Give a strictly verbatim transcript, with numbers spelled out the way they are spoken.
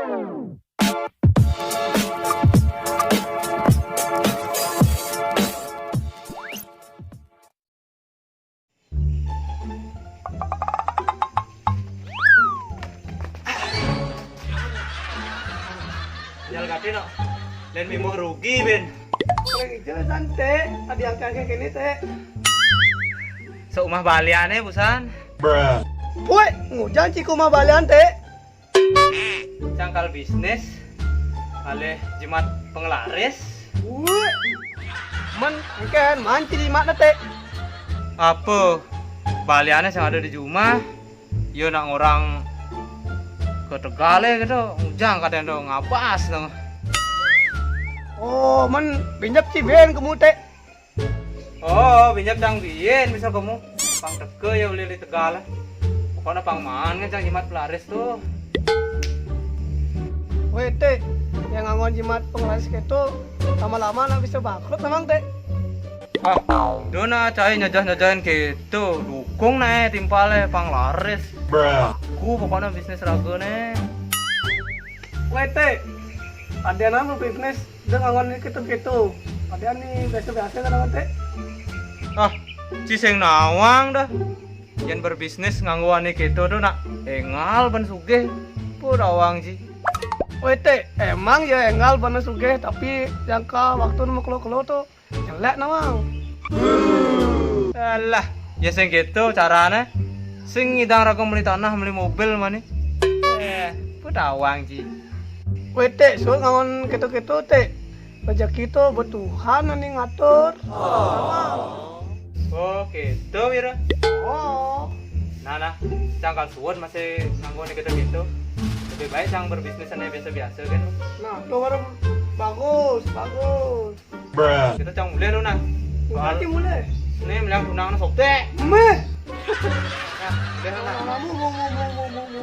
Nyal kate no. Len mimo rugi, Ben. Ora ijo san, Te. Adi angka-angka kene, Te. Seumah baliane, busan. Woi, ngujang ciku mah balian, Te. Cangkal bisnis. Alih jimat penglaris. Woi. Men, engken, manci jimatna, Te. Apa? Baliane sing ada di jumah. Yo nak ngorang ke Tegale gitu, ngujang katanya tuh ngabas dong. Oh, men pinjep ci ben kemu, Te. Oh, pinjep cang bien bisa kemu. Pang teke ya uli di Tegal. Pokoknya pang maan kan cang jimat pelaris tuh. Weh, Te, yang nganggon jimat penglaris gitu, lama-lama nak bisa bangkrut memang, Te. Ah, dona cai nyajah-nyajahin gitu. Dukung nae timpale pang laris. Aku pokoknya bisnis raga ne. Weh, Te, adenan mau bisnis, dia nganggon gitu-gitu. Adenan nih biasa-biasa kan, Te? Ah, ci sing nawang dah. Yen berbisnis nganggo ane gitu tuh nak engal ben sugih. Pun awang ci. Weh, Te, emang ya engal ben sugih, tapi jangka waktu nemu kelo-kelo tuh jelek nawang. Alah, ya sing gitu carane. Sing ngidang raga meli tanah, meli mobil mani. Eh, pun awang ci. Weh, Te, suruh nganggon gitu-gitu, Te. Rezeki tuh buat Tuhan yang ngatur. Oh, gitu, Wira. Oh. Nah, nah, cang kan suwun masih nganggo gitu-gitu. Lebih baik cang berbisnis aja biasa-biasa kan. Nah, tuh baru bagus, bagus. Kita cang mulai lu nah. Soal mulai. Nih, melihat tunangan sobek. Meh. Nah, udah nah. Kamu, mu, mu, mu, mu, mu, mu.